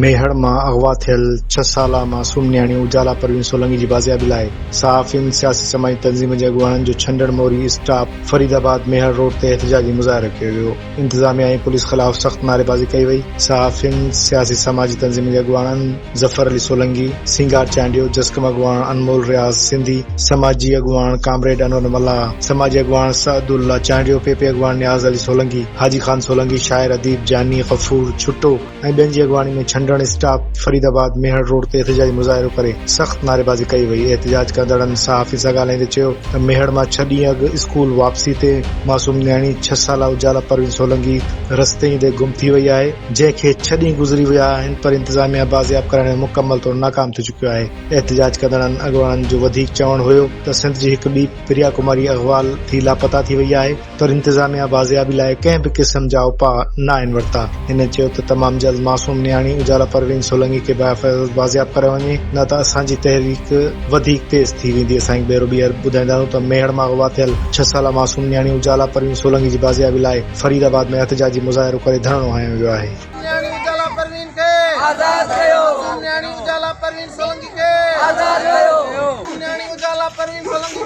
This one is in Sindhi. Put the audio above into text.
ميهڙ مان اغوا ٿيل ڇهه سالا معصوم نياڻي اجالا پروين سولنگي جي بازيابي لاء صحافين، سياسي سماجي تنظيمن جي اڳواڻن جو ڇنڊڻ موري اسٽاپ فريد آباد ميهڙ روڊ تي احتجاجي مظاهرو ڪيو ويو. انتظاميا ۽ پوليس خلاف سخت نعريبازي ڪئي وئي. صحافين، سياسي سماجي تنظيمن جي اڳواڻن ظفر علي سولنگي، سينگار چانڊيو، جسقم اڳواڻ انمول رياض سنڌي، سماجي اڳواڻ ڪامريڊ انور ملاح، سماجي اڳواڻ سعد الله چانڊيو، پ پ اڳواڻ نياز علي سولنگي، حاجي خان سولنگي، شاعر اديب جاني غفور ڇٽو ۽ ٻين جي اڳواڻي ۾ ڇنڊڻ اسٽاپ فريد آباد ميهڙ روڊ تي احتجاجي مظاهرو ڪري سخت نعريبازي ڪئي وئي. احتجاج ڪندڙن صحافين سان ڳالهائيندي چيو ته ميهڙ مان ڇهه ڏينهن اڳ اسڪول واپسي تي معصوم نياڻي ڇهه سالا اجالا پروين سولنگي رستي ايندي گم ٿي وئي آهي، جنهن کي ڇهه ڏينهن گذري ويا آهن پر انتظاميا بازياب ڪرائڻ ۾ مڪمل طور ناڪام ٿي چڪيو آهي. احتجاج ڪندڙن اڳواڻن جو وڌيڪ چوڻ هيو ته سنڌ جي هڪ ٻي پريا ڪماري اغوا ٿي لاپتا ٿي وئي آهي پر انتظاميا بازيابي لاء ڪنهن به قسم جا اپاء ناهن ورتا. هن چيو ته تمام جلد معصوم نياڻي اجالا پروين سولنگي کي بحفاظت بازياب ڪرايو وڃي نه ته اسان جي تحريڪ وڌيڪ تيز ٿي ويندي. اسان هڪ ڀيرو ٻيهر ٻڌائيندا هلون ته ميهڙ مان اغوا ٿيل ڇهه سالا معصوم نياڻي اجالا پروين سولنگي جي بازيابي لاء فريد آباد ۾ احتجاجي مظاهرو ڪري ڌرڻو هنيو ويو آهي. نياڻي اجالا پروين کي آزاد ڪيو. نياڻي اجالا پروين سولنگي کي آزاد ڪيو. نياڻي اجالا پروين سولنگي کي.